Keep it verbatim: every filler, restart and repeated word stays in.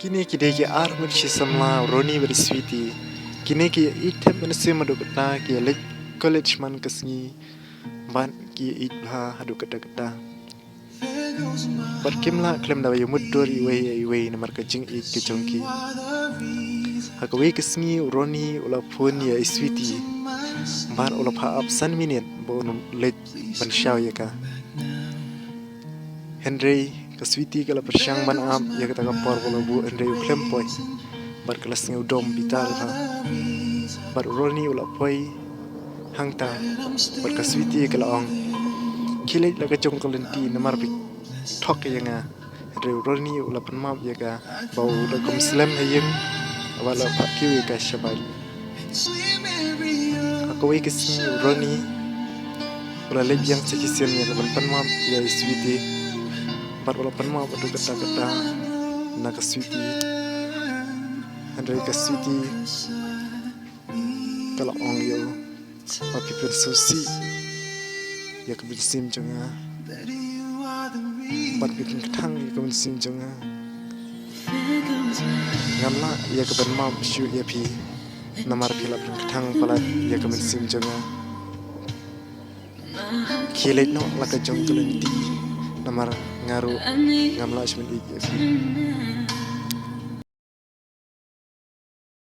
Kine ki dei ki ar ngut shi samla, u Ronnie bad i Sweety. Kine ki ïeit thep mynsiem haduh katta, ki leit college man ka sngi bad ki ïeit bha haduh katta katta. Bad kim lah khlem da ïa mutdur iwei ïa iwei namar ka jingïeit ka jong ki. Ha kawei ka sngi u Ronnie u la phone ïa i Sweety bad u la phah ap san minit ba un leit ban shaw ïa ka. Hynrei ka Sweety ka la pyrshang ban ap ïa kata ka por ba la buh, hynrei u khlem poi bad ka la sngewdom bitar bha. Bad u Ronnie u la poi hangta bad ka Sweety ka la ong, khie leit la ka jong ka lynti namar phi thok ïa nga. Hynrei u Ronnie u la pynmap ïa ka ba u la kum slem ha ïing, ba la phah kiew ïa ka shabar. Ha kawei ka sngi u Ronnie u la leit biang sha shisien ïa ka ban pynmap ïa i Sweety. Bad u la pynmap haduh katta katta na ka Sweety. Hynrei ka Sweety ka la ong ïa u, ba phi pynsngewsih ïa ka mynsiem jong nga bad phi pynkthang ïa ka mynsiem jong nga. Ngam lah ïa ka ban map shuh ïa phi namar phi la pynkthang palat ïa ka mynsiem jong nga. Khie leit noh la ka jong ka lynti namar nga ruh ngam lah shuh ban ïeit ïa phi.